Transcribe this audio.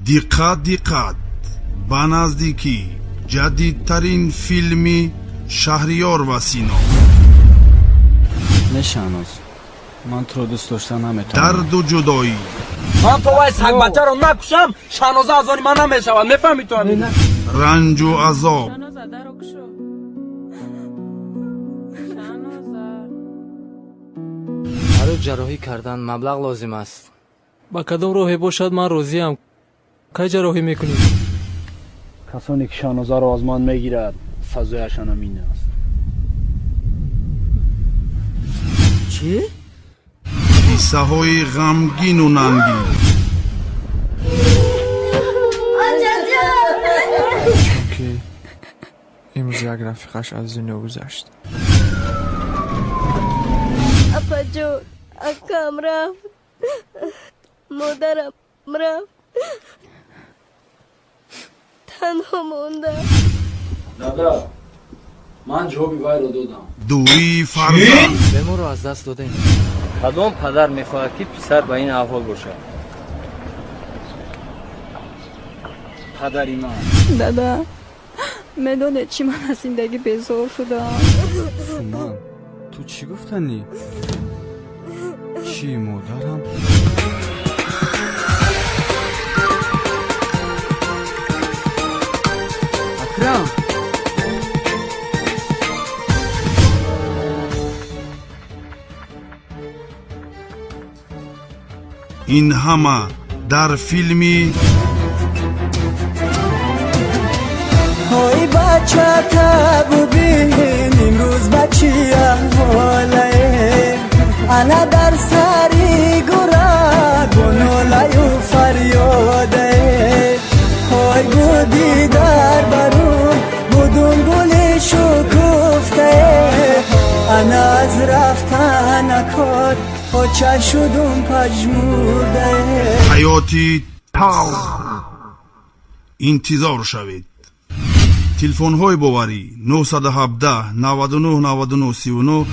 Диққат, диққат, ба наздикӣ ҷадидтарин филми Шаҳриёр ва Сино. Не, Шаҳноз, ман туро дӯст дошта наметавонам. Дарду ҷудоӣ. Ман то вай сагбачаро накушам, Шаҳноза аз они ман намешавад, мефаҳмӣ ту ҳамин? Ранҷу азоб. Шаҳноза, даро кушо, Шаҳноза. Барои ҷарроҳӣ кардан маблағ лозим аст. Ба кадом роҳе бошад, ман розиям. Кай ҷарроҳӣ мекунӣ? Касоне ки Шаҳнозаро аз ман мегирад, сазояшон ҳамин аст. Чӣ? Қиссаҳои ғамгину нангин. Чунки имрӯз як рафиқаш аз дунё гузашт. Апаҷон, акам рафт, модарам рафт, танҳо мондам. Дада, ман ҷавоби вайро додам. Дурии фарзанд. Беморро аз даст додем. Кадом падар мехоҳад, ки писар ба ин аҳвол бошад? Падари ман. Дада, медонед, чӣ, ман аз зиндагӣ безор шудам. Суман, ту чӣ гуфтанӣ? Чӣ, модарам? Акрам. Ин ҳама дар филми Ой, бачата бубин, имрӯз ба чӣ аҳволае, ана дар сари гура гунолаю фарёдае. Ой, буди дар барум будум гули шукуфтае, ана аз рафтанакот оча шудум пажмурдае. Ҳаёти талх. Интизор шавед. Телефонҳои боварӣ: 917 99 99 39.